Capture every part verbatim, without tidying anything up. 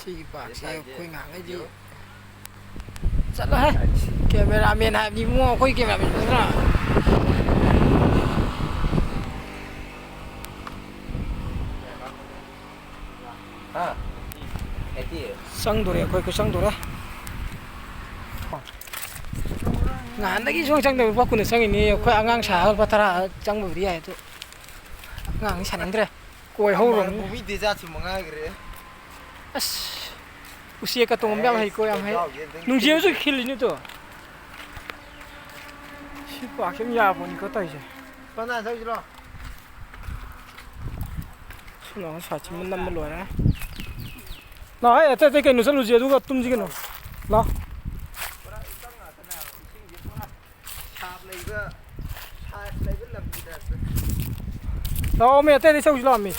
ꯁꯤꯒꯤ ꯄꯥꯔꯛꯁꯦ ꯑꯩꯈꯣꯏ ꯉꯥꯡꯉꯩꯗꯤ ꯆꯠꯂꯣꯍꯦ꯫ ꯀꯦꯃꯦꯔꯥꯃꯦꯟ ꯍꯥꯏꯕꯅꯤ ꯏꯕꯨꯡꯉꯣ, ꯑꯩꯈꯣꯏ ꯀꯦꯃꯦꯔꯥꯃꯦꯟ ꯅꯠꯇ꯭ꯔꯥ? ꯍꯥ? ꯆꯪꯗꯣꯔꯦ, ꯑꯩꯈꯣꯏ ꯆꯪꯗꯣꯔꯦ꯫ ꯅꯍꯥꯟꯗꯒꯤ ꯁꯨꯡꯆꯪ ꯆꯪꯗꯕ ꯂꯨꯄꯥ ꯀꯨꯟꯅ ꯆꯪꯉꯤꯅꯤ꯫ ꯑꯩꯈꯣꯏ ꯑꯉꯥꯡ ꯁꯥꯔꯒ ꯂꯨꯄꯥ ꯇꯔꯥ ꯆꯪꯕꯕꯨꯗꯤ ꯌꯥꯏ, ꯑꯗꯨ ꯑꯉꯥꯡꯗꯤ ꯁꯥꯅꯤꯡꯗ꯭ꯔꯦ꯫ ꯀꯣꯏ ꯍꯧꯔꯨꯔꯕꯅꯤ꯫ ꯃꯨꯚꯤ ꯗꯦꯖꯥꯔꯠꯁꯨ ꯃꯉꯥꯏꯈ꯭ꯔꯦ꯫ ꯑꯁ, ꯎꯆꯦꯛꯀ ꯇꯣꯡꯕ ꯌꯥꯝ ꯍꯩꯀꯣ, ꯌꯥꯝ ꯍꯩ꯫ ꯑꯦꯁ, ꯅꯨꯡꯖꯦꯜꯁꯨ ꯈꯤꯜꯂꯤꯅꯦ ꯇꯣ꯫ ꯁꯤ ꯄꯥꯛꯁꯤ ꯑꯗꯨꯝ ꯌꯥꯕꯅꯤꯀꯣ ꯇꯧꯔꯤꯁꯦ꯫ ꯁꯣꯝꯗ ꯆꯧꯁꯤꯔꯣ? ꯁꯣꯝꯗ ꯁꯥꯠꯁꯤꯃ ꯅꯝꯕ ꯂꯣꯏꯔꯦ꯫ ꯂꯥꯛꯑꯣ, ꯑꯩ ꯑꯇꯩ ꯑꯇꯩ ꯀꯩꯅꯣ ꯆꯠꯂꯨꯁꯤ, ꯑꯗꯨꯒ ꯇꯨꯝꯁꯤ ꯀꯩꯅꯣ꯫ ꯂꯥꯛꯑꯣ꯫ ꯁꯥꯞ ꯂꯩꯕ, ꯁꯥꯞ ꯂꯩꯕ ꯂꯝꯒꯤ ꯇꯥꯏꯞꯇ꯫ ꯂꯥꯛꯑꯣꯃꯤ, ꯑꯇꯩꯗꯤ ꯆꯧꯁꯤ ꯂꯥꯛꯑꯣꯃꯤ꯫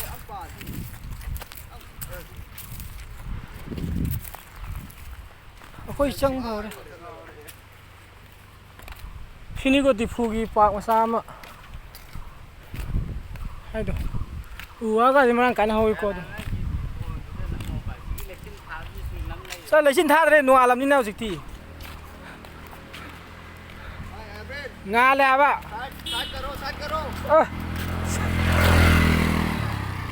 ꯑꯩꯈꯣꯏ ꯆꯪꯕ ꯍꯧꯔꯦ꯫ ꯁꯤꯅꯤꯀꯣ ꯗꯤꯐꯨꯒꯤ ꯄꯥꯔꯛ ꯃꯆꯥ ꯑꯃ ꯍꯥꯏꯗꯣ꯫ ꯎ ꯋꯥꯒꯗꯤ ꯃꯔꯥꯡ ꯀꯥꯏꯅ ꯍꯧꯋꯤꯀꯣ ꯑꯗꯨꯝ꯫ ꯆꯠ, ꯂꯩꯆꯤꯟ ꯊꯥꯗ꯭ꯔꯦ, ꯅꯣꯡꯉꯥꯜꯂꯕꯅꯤꯅ ꯍꯧꯖꯤꯛꯇꯤ꯫ ꯉꯥꯜꯂꯦ ꯍꯥꯏꯕ꯫ ꯑ꯫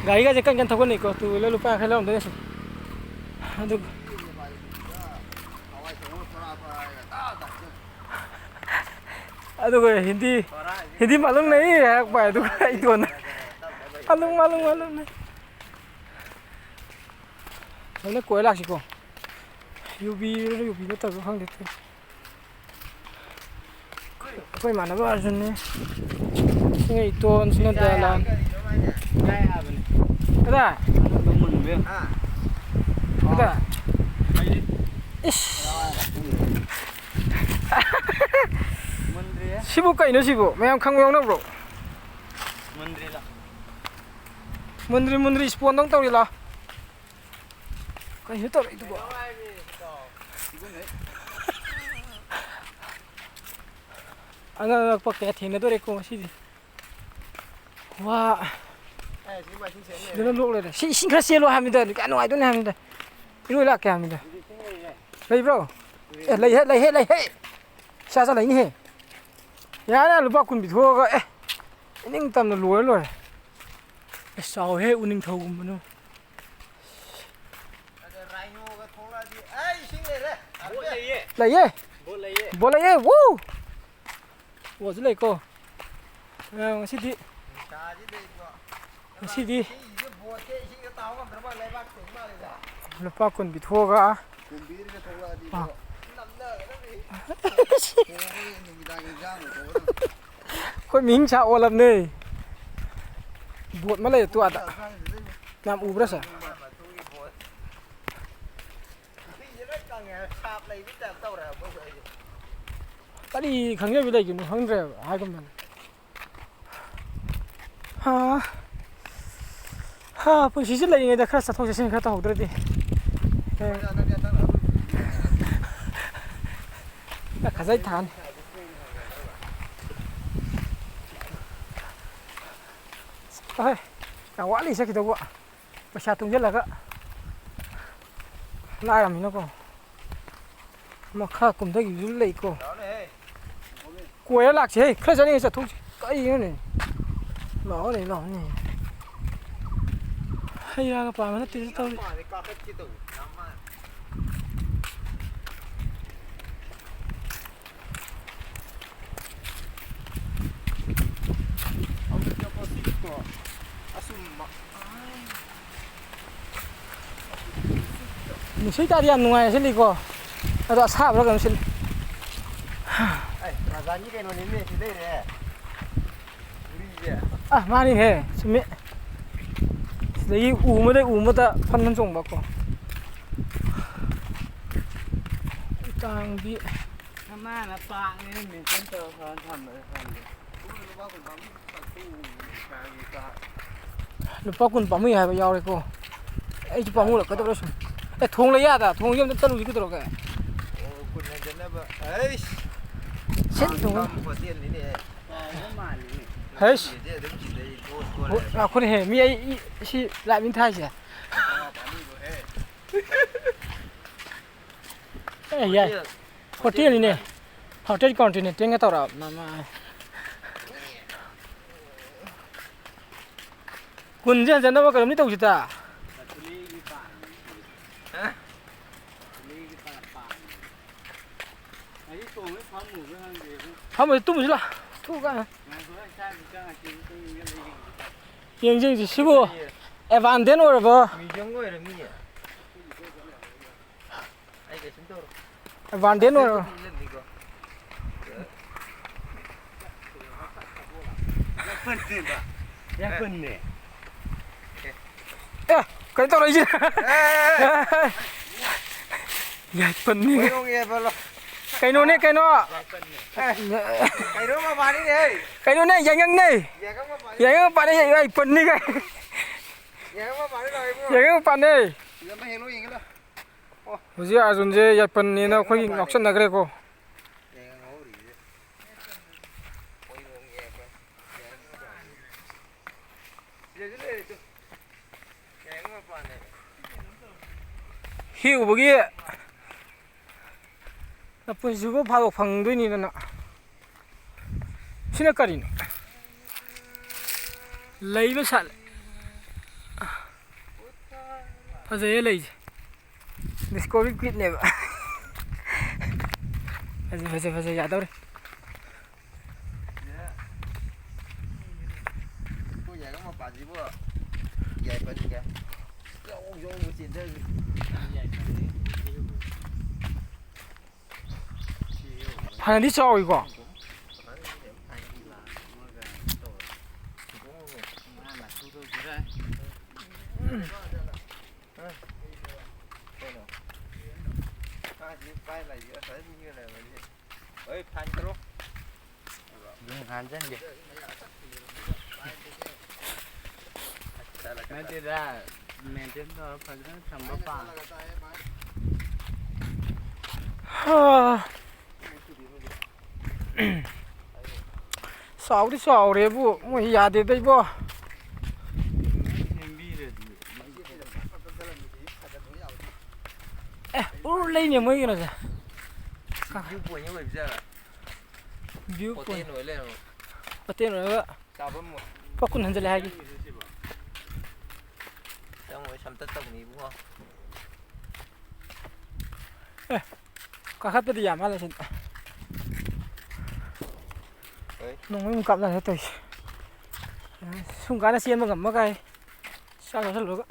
ꯒꯥꯔꯤꯒꯁꯦ ꯀꯟ ꯀꯟ ꯊꯧꯒꯠꯅꯩꯀꯣ, two wheeler ꯂꯨꯄꯥ ꯌꯥꯡꯈꯩ ꯂꯧꯔꯝꯗꯣꯏꯅꯦ ꯁꯨꯝ꯫ ꯑꯗꯨ ꯑꯗꯨꯒ ꯍꯤꯟꯗꯤ, ꯍꯤꯟꯗꯤ ꯃꯥꯂꯨꯝ ꯅꯍꯤ ꯍꯥꯏꯔꯛꯄ, ꯑꯗꯨꯒ ꯏꯇꯣꯟꯅ ꯃꯥꯂꯨꯝ, ꯃꯥꯂꯨꯝ, ꯃꯥꯂꯨꯝ ꯅꯍꯤ꯫ ꯐꯖꯅ ꯀꯣꯏꯔ ꯂꯥꯛꯁꯤꯀꯣ꯫ ꯌꯨꯕꯤꯔ ꯌꯨꯕꯤ ꯅꯠꯇꯕ꯭ꯔꯥ ꯈꯪꯗꯦ꯫ ꯑꯩꯈꯣꯏ ꯏꯃꯥꯟꯅꯕ ꯑꯥꯔꯖꯨꯟꯅꯦ꯫ ꯁꯤꯅ ꯏꯇꯣꯟ, ꯁꯤꯅ ꯗꯌꯥꯂꯥꯜ꯫ ꯀꯗꯥꯏ? ꯀꯗꯥꯏ? ꯏꯁ! ꯁꯤꯕꯨ ꯀꯩꯅꯣ ꯁꯤꯕꯨ? ꯃꯌꯥꯝ ꯈꯪꯕ ꯌꯥꯎꯅꯕ꯭ꯔꯣ? ꯃꯨꯟꯗ꯭ꯔꯤ, ꯃꯨꯟꯗ꯭ꯔꯤ, ꯏꯁꯄꯣꯟꯗꯧ ꯇꯧꯔꯤ ꯂꯥꯎ꯫ ꯀꯩꯅꯣ ꯇꯧꯔꯛꯏꯗꯨꯕꯣ? ꯑꯉꯛ ꯑꯉꯛꯄ ꯀꯌꯥ ꯊꯦꯡꯅꯗꯣꯔꯦꯀꯣ ꯉꯁꯤꯗꯤ꯫ ꯋꯥ꯫ ꯁꯤꯗꯅ ꯂꯣꯛ ꯂꯩꯔꯦ꯫ ꯁꯤ ꯏꯁꯤꯡ ꯈꯔ ꯆꯦꯜꯂꯣ ꯍꯥꯏꯕꯅꯤꯗ, ꯀꯌꯥ ꯅꯨꯡꯉꯥꯏꯗꯣꯏꯅꯤ ꯍꯥꯏꯕꯅꯤꯗ꯫ ꯏꯔꯣꯏ ꯂꯥꯛꯀꯦ ꯍꯥꯏꯕꯅꯤꯗ꯫ ꯂꯩꯕ꯭ꯔꯣ? ꯑꯦ, ꯂꯩꯍꯦ, ꯂꯩꯍꯦ, ꯂꯩꯍꯦ꯫ ꯏꯁꯥ ꯆꯥ ꯂꯩꯅꯤꯍꯦ꯫ ꯌꯥꯔꯦ, ꯂꯨꯄꯥ ꯀꯨꯟ ꯄꯤꯊꯣꯛꯑꯒ, ꯑꯦ, ꯏꯅꯤꯡ ꯇꯝꯅ ꯂꯣꯏꯔ ꯂꯣꯏꯔꯦ꯫ ꯑꯁ, ꯆꯥꯎꯋꯦꯍꯦ, ꯎꯅꯤꯡꯊꯧꯒꯨꯝꯕꯅ꯫ ꯑꯗ ꯔꯥꯏꯅꯣꯒ ꯊꯣꯛꯂꯛꯑꯗꯤ, ꯑꯩ ꯏꯁꯤꯡ ꯂꯩꯔꯦ꯫ ꯕꯣꯠ ꯂꯩꯌꯦ꯫ ꯂꯩꯌꯦ꯫ ꯕꯣꯠ ꯂꯩꯌꯦ꯫ ꯕꯣꯠ ꯂꯩꯌꯦ, ꯋꯨ! ꯕꯣꯠꯁꯨ ꯂꯩꯀꯣ꯫ ꯑ, ꯉꯁꯤꯗꯤ, ꯅꯨꯡꯁꯥꯁꯤꯗ ꯏꯕꯣ꯫ ꯉꯁꯤꯗꯤ ꯏꯁꯤꯡꯁꯤꯁꯨ ꯕꯣꯠꯁꯦ ꯏꯁꯤꯡꯗ ꯇꯥꯎ ꯉꯝꯗ꯭ꯔ ꯃꯥꯜꯂꯦ, ꯂꯩꯕꯥꯛ ꯊꯦꯡ ꯃꯥꯜꯂꯦꯗ꯫ ꯂꯨꯄꯥ ꯀꯨꯟ ꯄꯤꯊꯣꯛꯑꯒ꯫ ꯀꯨꯝꯕꯤꯔꯒ ꯊꯣꯛꯂꯛꯑꯗꯤ ꯑꯥ꯫ ꯏꯕꯣ꯫ ꯅꯝꯅꯒꯗꯕꯅꯤ꯫ ꯊꯣꯡꯉꯒ ꯅꯨꯃꯤꯗꯥꯡ ꯏꯟꯖꯥꯡ ꯊꯣꯡꯉꯒ꯫ ꯑꯩꯈꯣꯏ ꯃꯤꯍꯤꯡ ꯁꯥ ꯑꯣꯜꯂꯕꯅꯦ꯫ ꯕꯣꯠ ꯑꯃ ꯂꯩꯔꯦ ꯇꯨ ꯑꯥꯗ꯫ ꯌꯥꯝ ꯎꯕ꯭ꯔꯥ ꯁꯦ? ꯃꯇꯨꯒꯤ ꯕꯣꯠ꯫ ꯏꯁꯤꯡꯁꯦ ꯂꯣꯏ ꯀꯪꯉꯦ ꯍꯥꯏꯕ, ꯁꯥꯞ ꯂꯩꯕꯩ ꯇꯥꯏꯞ ꯇꯧꯔꯦ ꯍꯥꯏꯕ ꯑꯩꯈꯣꯏ ꯁ꯭ꯋꯥꯏꯁꯦ꯫ ꯀꯔꯤ ꯈꯪꯖꯕ ꯂꯩꯒꯤꯅꯣ ꯈꯪꯗ꯭ꯔꯦꯕ ꯍꯥꯏꯒꯨꯝꯗꯅ꯫ ꯍꯥ꯫ ꯍꯥ, ꯄꯨꯟꯁꯤꯁꯦ ꯂꯩꯔꯤꯉꯩꯗ ꯈꯔ ꯆꯠꯊꯣꯛ ꯆꯠꯁꯤꯟ ꯈꯔ ꯇꯧꯍꯧꯗ꯭ꯔꯗꯤ꯫ ꯑꯦ꯫ ꯈꯖꯥꯏ ꯊꯥꯅꯤ꯫ ꯑꯍꯣꯏ, ꯌꯥꯝ ꯋꯥꯠꯂꯤ ꯆꯠꯈꯤꯗꯧꯕ꯫ ꯄꯩꯁꯥ ꯇꯨꯡꯁꯤꯜꯂꯒ ꯂꯥꯛꯑꯃꯤꯅꯀꯣ꯫ ꯃꯈꯥ ꯀꯨꯝꯊꯈꯤꯕꯁꯨ ꯂꯩꯀꯣ꯫ ꯀꯣꯏꯔ ꯂꯥꯛꯁꯦ ꯍꯦ, ꯈꯔ ꯆꯠꯅꯤꯡꯉ ꯆꯠꯊꯣꯛꯁꯤ꯫ ꯀꯩꯅꯣꯅꯦ? ꯂꯥꯛꯑꯣꯅꯦ, ꯂꯥꯛꯑꯣꯅꯦ꯫ ꯍꯩ ꯔꯥꯒ ꯄꯥꯟꯕ ꯅꯠꯇꯦꯗ ꯇꯧꯔꯤ꯫ ꯅꯨꯡꯁꯤꯠ ꯀꯥꯗꯤ ꯌꯥꯝ ꯅꯨꯡꯉꯥꯏ ꯁꯤꯠꯂꯤꯀꯣ, ꯑꯗꯣ ꯑꯁꯥꯕ꯭ꯔꯥ ꯀꯩꯅꯣ ꯁꯤꯠꯂꯤ꯫ ꯑꯩ ꯔꯥꯖꯥꯟꯒꯤ ꯀꯩꯅꯣꯅꯤꯅꯦ ꯁꯤ ꯂꯩꯔꯦ꯫ ꯎꯔꯤꯁꯦ꯫ ꯑ, ꯃꯥꯅꯤꯍꯦ, ꯆꯨꯝꯃꯤ꯫ ꯁꯤꯗꯒꯤ ꯎ ꯑꯃꯗꯒꯤ ꯎ ꯑꯃꯗ ꯐꯟ ꯐꯟ ꯆꯣꯡꯕꯀꯣ꯫ ꯎꯇꯥꯡꯕꯤ꯫ ꯃꯥꯅ ꯄꯥꯛꯅꯦꯅ ꯃꯦꯟꯁꯟ ꯇꯧꯔ ꯊꯝꯕꯗ ꯈꯪꯗꯦ꯫ ꯂꯨꯄꯥ ꯀꯨꯟ ꯄꯥꯝꯃꯨꯏ ꯍꯥꯏꯕ ꯌꯥꯎꯔꯦꯀꯣ꯫ ꯑꯩꯁꯨ ꯄꯥꯝꯃꯨꯔꯛꯀꯗꯧꯔꯦ ꯁꯨꯝ꯫ ꯑꯦ, ꯊꯣꯡ ꯂꯩ ꯌꯥꯗ? ꯊꯣꯡꯁꯦ ꯑꯝꯇ ꯆꯠꯂꯨꯁꯤ ꯀꯩꯗꯧꯔꯒꯦ? ꯑꯣ, ꯀꯨꯟ ꯍꯟꯖꯟꯅꯕ꯫ ꯑꯩꯁ! ꯁꯤꯟ ꯊꯣꯡ꯫ ꯍꯣꯇꯦꯜꯅꯤꯅꯦ꯫ ꯍꯩꯁ! ꯁꯤꯗꯤ ꯑꯗꯨꯝ ꯁꯤꯗꯩ ꯂꯣꯠ ꯂꯣꯠ ꯍꯣ-, ꯂꯩꯔꯦ꯫ ꯉꯥꯏꯈꯣꯅꯦꯍꯦ, ꯃꯤ ꯑꯩ, ꯏ-, ꯁꯤ ꯂꯥꯏꯞ ꯏꯟ ꯊꯥꯏꯁꯦ꯫ ꯄꯥꯝꯃꯨꯏꯕꯣꯍꯦ꯫ ꯑꯦ, ꯌꯥꯏ꯫ ꯍꯣꯇꯦꯜꯅꯤꯅꯦ꯫ ꯍꯣꯇꯦꯜ ꯀꯣꯟꯇꯤꯅꯦꯟꯇꯦꯜꯒ ꯇꯧꯔꯛꯑꯕ꯫ ꯃꯃꯥ꯫ ꯀꯨꯟꯁꯦ ꯍꯟꯖꯟꯅꯕ ꯀꯩꯅꯣꯝꯗꯤ ꯇꯧꯁꯤꯗ꯫ ꯐꯝꯃꯁꯤ ꯇꯨꯝꯃꯁꯤ ꯂꯥ꯫ ꯊꯣꯛꯑꯒ꯫ ꯌꯦꯡꯁꯤ, ꯌꯦꯡꯁꯤ꯫ ꯁꯤꯕꯨ ꯑꯦꯕꯥꯟꯗꯦꯟ ꯑꯣꯏꯔꯕꯣ? ꯃ꯭ꯌꯨꯖꯤꯌꯝꯒ ꯑꯣꯏꯔꯝꯅꯤꯌꯦ꯫ ꯑꯩ ꯀꯩꯁꯨꯝ ꯇꯧꯔꯣꯏ꯫ ꯑꯦꯕꯥꯟꯗꯦꯟ ꯑꯣꯏꯔꯕꯣ? ꯌꯥꯄꯟꯅꯦꯕ꯫ ꯌꯥꯄꯟꯅꯦ꯫ ꯑꯦ, ꯀꯩꯅꯣ ꯇꯧꯔꯛꯏꯁꯦ? ꯑꯦ, ꯑꯦ, ꯑꯦ꯫ ꯌꯥꯄꯟꯅꯤ꯫ ꯍꯣꯏꯔꯣꯡꯒꯤ ꯌꯥꯄꯜꯂꯣ꯫ ꯀꯩꯅꯣꯅꯦ, ꯀꯩꯅꯣ꯫ ꯑꯦ, ꯀꯩꯅꯣ ꯃꯄꯥꯅꯤꯅꯦ, ꯍꯦ꯫ ꯀꯩꯅꯣꯅꯦ, ꯌꯥꯏꯉꯪꯅꯦ꯫ ꯌꯥꯏꯉꯪ ꯃꯄꯥꯅꯤ꯫ ꯌꯥꯏꯉꯪ ꯃꯄꯥꯅꯤ, ꯌꯥꯄꯟꯅꯤ ꯀꯥꯏ꯫ ꯌꯥꯏꯉꯪ ꯃꯄꯥꯅꯤ ꯂꯥꯛꯑꯣ, ꯏꯕꯨꯡꯉꯣ꯫ ꯌꯥꯏꯉꯪ ꯃꯄꯥꯅꯦ꯫ ꯁꯤꯗ ꯑꯃ ꯍꯦꯛꯂꯛꯑꯣ, ꯌꯦꯡꯒꯦ ꯂꯥꯎ꯫ ꯑꯣ꯫ ꯍꯧꯖꯤꯛ ꯑꯥꯔꯖꯨꯟꯁꯦ ꯌꯥꯄꯟꯅꯦꯅ ꯌꯥꯏꯉꯪ ꯑꯩꯈꯣꯏꯒꯤ ꯃꯄꯥꯅꯤ꯫ ꯉꯥꯎꯁꯟꯅꯈ꯭ꯔꯦꯀꯣ꯫ ꯌꯥꯏꯉꯪ ꯍꯧꯔꯤꯁꯦ꯫ ꯍꯣꯏꯔꯣꯡꯒꯤ ꯌꯥꯄꯜ꯫ ꯌꯥꯏꯉꯪ ꯃꯄꯥꯅꯤ꯫ ꯁꯤꯗꯁꯨ ꯂꯩꯔꯦ ꯇꯨ꯫ ꯌꯥꯏꯉꯪ ꯃꯄꯥꯟꯅꯦꯕ꯫ ꯍꯦꯛꯎꯕꯒꯤ ꯅꯄꯨꯟꯁꯤꯕꯨ ꯐꯥꯗꯣꯛ ꯐꯪꯗꯣꯏꯅꯤꯗꯅ꯫ ꯁꯤꯅ ꯀꯔꯤꯅꯣ? ꯂꯩꯕ ꯁꯥꯠꯂꯦ꯫ ꯐꯖꯩꯌꯦ ꯂꯩꯁꯦ꯫ ꯗꯤꯁꯀꯣꯕꯔꯤ ꯀ꯭ꯋꯤꯠꯅꯦꯕ꯫ ꯐꯖꯩ, ꯐꯖꯩ, ꯐꯖꯩ, ꯌꯥꯗꯧꯔꯦ꯫ ꯑꯩꯈꯣꯏ ꯌꯥꯏꯉꯪ ꯃꯄꯥꯟꯁꯤꯕꯨ ꯌꯥꯏꯄꯟꯒ ꯖꯧ ꯖꯧ ꯆꯦꯟꯊꯈ꯭ꯔꯦ꯫ ꯐꯅꯗꯤ ꯆꯥꯎꯏꯀꯣ꯫ ꯀꯩꯅꯣ? ꯉꯥꯁꯤ ꯄꯥꯏ ꯂꯩꯌꯦ, ꯉꯁꯥꯏ ꯃꯤꯒ ꯂꯩꯔꯝꯃꯗꯤ꯫ ꯍꯣꯏ, ꯐꯥꯏꯟ ꯇꯔꯨꯛ꯫ ꯑꯗꯨꯝ ꯍꯥꯟꯖꯟꯒꯦ꯫ ꯅꯠꯇꯦꯗ, ꯃꯦꯟꯇꯦꯟ ꯇꯧꯔ ꯐꯖꯅ ꯊꯝꯕ ꯄꯥꯝꯃꯤ꯫ ꯍꯥ꯫ ꯆꯥꯎꯗꯤ ꯆꯥꯎꯔꯦꯕꯨ, ꯃꯣꯏ ꯌꯥꯗꯦꯗ ꯏꯕꯣ꯫ ꯁꯦꯝꯕꯤꯔꯗꯤ꯫ ꯎꯔ ꯂꯩꯅꯦ ꯃꯣꯏ ꯀꯩꯅꯣꯁꯦ꯫ View point ꯑꯣꯏꯕ ꯖꯥꯠꯂ? View point꯫ Hotel ꯑꯣꯏ ꯂꯩꯔꯝꯃꯦ꯫ Hotel ꯑꯣꯏꯔꯒ ꯆꯥꯐꯝ ꯑꯣꯏ꯫ ꯂꯨꯄꯥ ꯀꯨꯟ ꯍꯟꯖꯤꯜꯂꯦ ꯍꯥꯏꯒꯤ꯫ ꯆꯪꯉꯣꯏ, ꯁꯝꯇꯠ ꯇꯧꯅꯤ ꯏꯕꯨꯡꯉꯣ꯫ ꯑꯦ, ꯀꯥꯈꯠꯄꯗꯤ ꯌꯥꯝ ꯃꯥꯜꯂꯦ ꯁꯤꯗ꯫ ꯍꯣꯏ꯫ ꯅꯣꯡꯃꯩ ꯑꯃꯨꯛ ꯀꯥꯞꯅꯔꯦ ꯇꯧꯔꯤꯁꯦ꯫ ꯁꯨꯝ ꯀꯥꯟꯗ ꯆꯦꯟꯕ ꯉꯝꯕ ꯀꯥꯏ꯫ ꯆꯥꯛ ꯆꯥꯁꯤꯜꯂꯨꯔꯒ꯫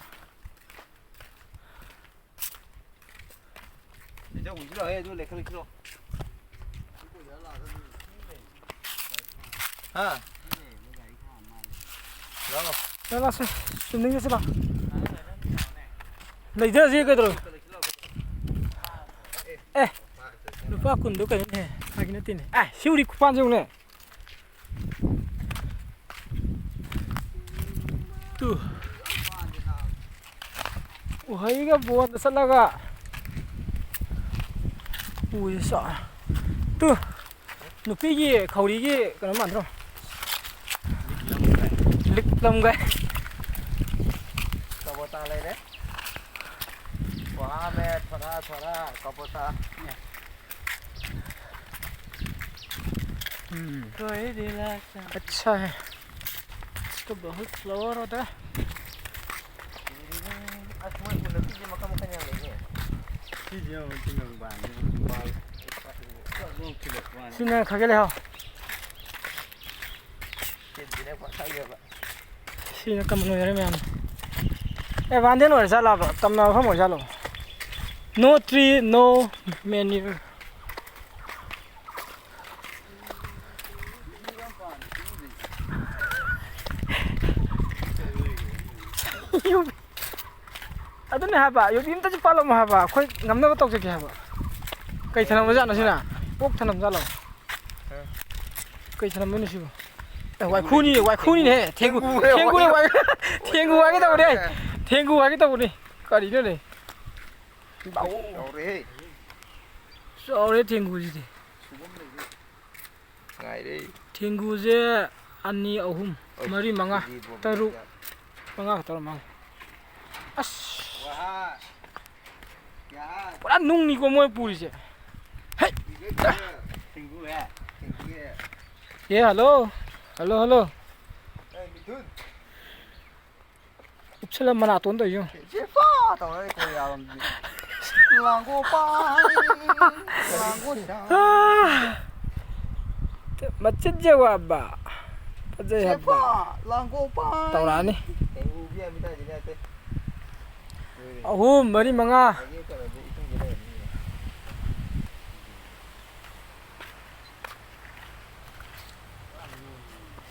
ꯂꯩꯖꯧ, ꯍꯨꯟꯖꯤꯜꯂꯛꯑꯣꯍꯦ, ꯑꯗꯨ ꯂꯩꯈꯠꯂꯛꯈꯤꯅꯣ꯫ ꯍꯥ? ꯂꯥꯛꯑꯣ꯫ ꯂꯥꯛꯑꯣ, ꯂꯥꯛꯑꯣ, ꯁꯦ꯫ ꯆꯨꯝꯅꯤꯡꯉꯦ ꯁꯤ ꯂꯥꯛꯑꯣ꯫ ꯂꯩꯊꯔꯁꯤ ꯀꯩꯗꯧꯔꯒꯦ? ꯑꯦ, ꯂꯨꯄꯥ ꯀꯨꯟꯗꯣ ꯀꯩꯅꯣꯅꯦ, ꯐꯥꯒꯤ ꯅꯠꯇꯦꯅꯦ꯫ ꯑꯦ, ꯁꯤ ꯎꯔꯤ ꯈꯨꯄꯥꯟꯁꯦ ꯌꯦꯡꯉꯨꯅꯦ꯫ ꯇꯨ꯫ ꯎꯍꯩꯒ ꯕꯣꯟꯗ ꯆꯠꯂꯒ ꯎꯁꯦ ꯆꯥꯎꯔꯦ꯫ ꯇꯨ꯫ ꯅꯨꯄꯤꯒꯤ ꯈꯧꯔꯤꯒꯤ ꯀꯩꯅꯣ ꯃꯥꯟꯗ꯭ꯔꯣ? ꯂꯤꯛꯂꯝꯒ꯫ ꯀꯕꯣꯇꯥ ꯂꯩꯔꯦ꯫ ꯋꯥ ꯃꯦ ꯊꯣꯔꯥ ꯊꯣꯔꯥ ꯀꯕꯣꯇꯥ꯫ हम्म। कोई दिलासा। अच्छा है। इसको बहुत फ्लावर होता है। ꯑꯁ, ꯃꯣꯏ ꯎꯅꯕꯤꯁꯦ ꯃꯈꯜ ꯃꯈꯜ ꯌꯥꯝ ꯂꯩꯅꯦ꯫ ꯁꯤꯁꯦ ꯑꯃꯨꯛ ꯇꯤꯡꯈꯪ ꯄꯥꯟꯕꯅꯤ꯫ ꯁꯤꯅ ꯈꯥꯒꯦ ꯂꯩꯍꯥꯎ꯫ ꯁꯤꯅ ꯀꯃꯟ ꯑꯣꯏꯔꯦ ꯃꯌꯥꯝ꯫ ꯑꯦ, ꯕꯥꯟꯗꯦꯟ ꯑꯣꯏꯔ ꯖꯥꯠꯂꯕ? ꯇꯝꯅ ꯃꯐꯝ ꯑꯣꯏꯔ ꯖꯥꯠꯂꯣ? No tree, no manure꯫ ꯑꯗꯨꯅꯦ ꯍꯥꯏꯕ, ꯌꯨꯕꯤ ꯑꯝꯇꯁꯨ ꯄꯥꯜꯂꯝꯃꯣ ꯍꯥꯏꯕ, ꯑꯩꯈꯣꯏ ꯉꯝꯅꯕ ꯇꯧꯖꯒꯦ ꯍꯥꯏꯕ꯫ ꯀꯩ ꯊꯅꯝꯕꯖꯥꯠꯅꯣ ꯁꯤꯅ? ꯑꯣꯛ ꯊꯅꯝꯖꯥꯠꯂꯣ? ꯀꯩ ꯊꯅꯝꯕꯅꯣ ꯁꯤꯕꯨ? ꯑꯦ, ꯋꯥꯏꯈꯨꯅꯤꯅꯦ, ꯋꯥꯏꯈꯨꯅꯤꯅꯦ꯫ ꯊꯦꯡꯒꯨ, ꯊꯦꯡꯒꯨ, ꯊꯦꯡꯒꯨꯅꯦ, ꯋꯥꯏ-, ꯊꯦꯡꯒꯨ ꯍꯥꯏꯒꯦ ꯇꯧꯕꯅꯦ꯫ ꯊꯦꯡꯒꯨ ꯍꯥꯏꯒꯦ ꯇꯧꯕꯅꯦ꯫ ꯀꯔꯤꯅꯣꯅꯦ? ꯆꯥꯎꯔꯦꯍꯦ꯫ ꯆꯥꯎꯔꯦ ꯊꯦꯡꯒꯨꯁꯤꯗꯤ꯫ ꯉꯥꯏꯔꯦ꯫ ꯊꯦꯡꯒꯨꯁꯦ ꯑꯅꯤ, ꯑꯍꯨꯝ, ꯑꯣꯏ, ꯃꯔꯤ, ꯃꯉꯥ, ꯁꯤꯗꯤ ꯕꯣꯝ ꯇꯔꯨꯛ, ꯌꯥꯝ ꯃꯉꯥ ꯈꯛꯇ ꯑꯣꯏꯔ ꯃꯥꯜꯂꯦ꯫ ꯑꯁ! ꯋꯥꯍꯥ! ꯄꯨꯔꯥ ꯅꯨꯡꯅꯤꯀꯣ ꯃꯣꯏ ꯄꯨꯔꯤꯁꯦ꯫ ꯍꯩ! ꯑꯦ, ꯍꯜꯂꯣ꯫ Hello, hello. ꯎꯞꯁꯜꯂ ꯃꯅꯥꯇꯣꯟ ꯇꯧꯔꯤꯁꯦ ꯌꯦꯡꯉꯨ꯫ ꯆꯦꯐꯥ ꯇꯧꯔ ꯀꯣꯔꯤꯌꯥꯔꯣꯝꯗꯤ꯫ ꯂꯥꯡꯒꯣ ꯄꯥꯏ, ꯂꯥꯡꯒꯣ ꯁꯥ꯫ ꯑꯥ! ꯃꯆꯤꯟꯁꯦ ꯋꯥꯕ꯫ ꯐꯖꯩ ꯍꯥꯏꯕ꯫ ꯆꯦꯐꯥ, ꯂꯥꯡꯒꯣ ꯄꯥꯏ꯫ ꯇꯧꯔꯛꯑꯅꯤ꯫ ꯑꯍꯨꯝ, ꯃꯔꯤ, ꯃꯉꯥ꯫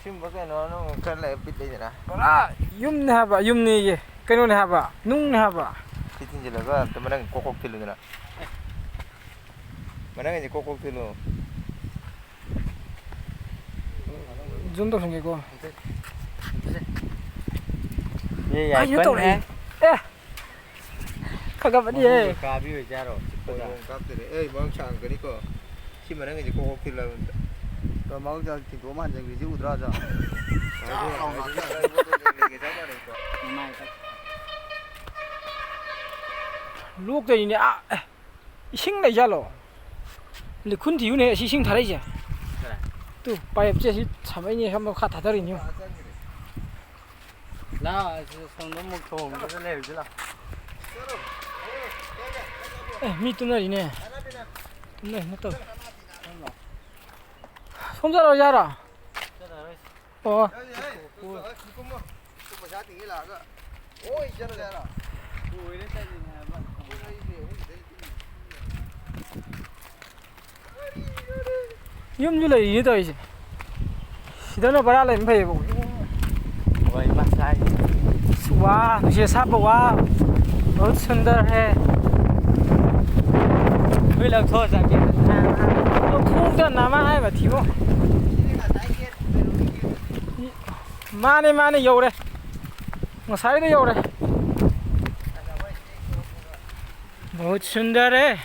ꯁꯤꯒꯨꯝꯕ ꯀꯩꯅꯣ ꯅꯪ ꯈꯔ ꯂꯩ ꯕꯤꯠ ꯂꯩꯗꯅ꯫ ꯄꯨꯔꯥ ꯌꯨꯝꯅꯦ ꯍꯥꯏꯕ, ꯌꯨꯝꯅꯦꯌꯦ꯫ ꯀꯩꯅꯣꯅꯦ ꯍꯥꯏꯕ, ꯅꯨꯡꯅꯦ ꯍꯥꯏꯕ꯫ ꯁꯤ ꯊꯤꯟꯖꯤꯜꯂꯒ ꯑꯝꯇ ꯃꯅꯪ ꯀꯣꯛ ꯀꯣꯛ ꯊꯤꯜꯂꯨꯗꯅ꯫ ꯃꯅꯪꯒꯤꯁꯦ ꯀꯣꯛ ꯀꯣꯛ ꯊꯤꯜꯂꯨ꯫ ꯖꯨꯝ ꯇꯧꯁꯟꯒꯦꯀꯣ꯫ ꯑꯦ, ꯌꯥꯏ, ꯀꯩꯅꯣ ꯀꯟ ꯇꯧꯔꯛꯑꯦ꯫ ꯍꯦ꯫ ꯑꯦ! ꯈꯪꯉꯕꯅꯤꯍꯦ꯫ ꯃꯉꯣꯟꯗ ꯀꯥꯕꯤ ꯑꯣꯏꯖꯥꯔꯣ? ꯆꯤꯛꯄꯗ꯫ ꯍꯣꯏ, ꯃꯉꯣꯟ ꯀꯥꯞꯇꯣꯏꯅꯦ꯫ ꯑꯦ, ꯃꯉꯣꯟ ꯁꯥꯡꯉꯛꯀꯅꯤꯀꯣ꯫ ꯁꯤ ꯃꯅꯪꯒꯤꯁꯦ ꯀꯣꯛ ꯀꯣꯛ ꯊꯤꯜꯂꯕꯅꯤꯗ꯫ ꯃꯉꯣꯟ ꯆꯥꯛ ꯊꯤꯟꯗꯣꯛꯑꯝ ꯍꯟꯖꯈ꯭ꯔꯤꯁꯤ ꯎꯗ꯭ꯔꯣ, ꯑꯗꯣ? ꯂꯣꯛꯇꯩꯅꯤꯅꯦ꯫ ꯑꯥ, ꯑꯦ, ꯏꯁꯤꯡ ꯂꯩꯖꯥꯠꯂꯣ? ꯂꯤꯈꯨꯟ ꯊꯤꯌꯨꯅꯦ, ꯑꯁꯤ ꯏꯁꯤꯡ ꯊꯥꯔꯛꯏꯁꯦ꯫ ꯀꯗꯥꯏ? ꯇꯨ, ꯄꯥꯏꯞꯁꯦ ꯑꯁꯤ ꯁꯥꯃꯛꯏꯅꯦ, ꯁꯣꯝ ꯃꯈꯥ ꯊꯥꯗꯔꯤꯅꯦ꯫ ꯂꯥ, ꯑꯁꯤ ꯁꯣꯝꯗ ꯑꯃꯨꯛ ꯊꯣꯡꯗꯨꯗ ꯂꯩꯔꯨꯁꯤ ꯂꯥ꯫ ꯑꯦ, ꯃꯤ ꯇꯨꯝꯅꯔꯤꯅꯦ꯫ ꯇꯨꯝꯅꯔꯤ ꯅꯠꯇꯕ꯫ ꯁꯣꯝ ꯆꯠꯂꯣ, ꯌꯥꯔꯣ? ꯆꯠꯂꯔꯣꯏ꯫ ꯑꯣ꯫ ꯄꯩꯁꯥ ꯇꯤꯡꯉꯤ ꯂꯥꯛꯑꯒ꯫ ꯑꯣꯏ ꯆꯠꯂꯒꯦ ꯍꯥꯏꯔꯣ? ꯂꯣꯏꯔꯦ ꯆꯠꯂꯤꯅꯦ ꯍꯥꯏꯕ꯫ ꯌꯨꯝꯁꯨ ꯂꯩꯔꯤꯅꯦ ꯇꯧꯔꯤꯁꯦ꯫ ꯁꯤꯗꯅ ꯕꯔꯥ ꯂꯩꯕ ꯐꯩꯌꯦꯕ꯫ ꯍꯣꯏ, ꯃꯁꯥꯒꯤ꯫ ꯋꯥ, ꯅꯨꯡꯁꯤꯠ ꯑꯁꯥꯕ ꯋꯥ꯫ ꯕꯍꯨꯠ ꯁꯨꯟꯗꯔ ꯍꯦ꯫ ꯍꯨꯏ ꯂꯧꯊꯣꯛꯑ ꯆꯠꯀꯦ꯫ ꯂꯧꯊꯣꯛꯇ ꯅꯃꯥ ꯍꯥꯏꯕ ꯊꯤꯕꯣ꯫ ꯃꯥꯅꯦ, ꯃꯥꯅꯦ, ꯌꯧꯔꯦ꯫ ꯉꯁꯥꯏꯗ ꯌꯧꯔꯦ꯫ ꯕꯍꯨꯠ ꯁꯨꯟꯗꯔ ꯍꯦ꯫